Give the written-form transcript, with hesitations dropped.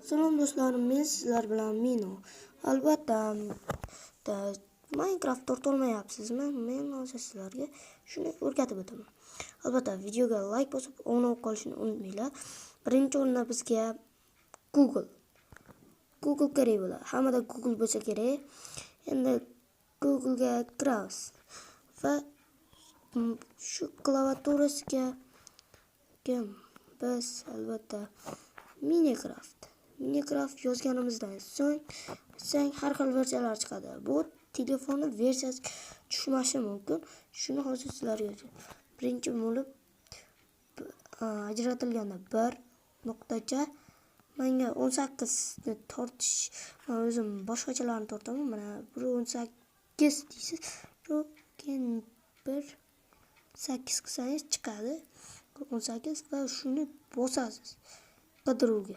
Salom do'stlarim, men sizlar bilan Mino. Albatta, Minecraft tortolmayapsizmi? Men hozir sizlarga shuni o'rgatib o'taman. Albatta, videoga like bosib, obuna bo'lib qolishni unutmanglar. Birinchi o'rinda bizga Google. Google kerak bo'ladi. Hammada Google bo'lsa kerak. Endi Google'ga kiramiz va shu klaviaturasiga biz albatta Minecraft yozganimizdan so'ng har xil versiyalar chiqadi. Bu telefonni versiyasi tushmashi mumkin. Shuni hozir sizlarga birinchi bo'lib ajratilganda bir nuqtacha menga 18 ni tortish, man o'zim boshqachalarni tortaman. Mana 1.18 deysiz. Keyin 1.8 qilsangiz chiqadi. 18 va shuni bosasiz qidiruvga.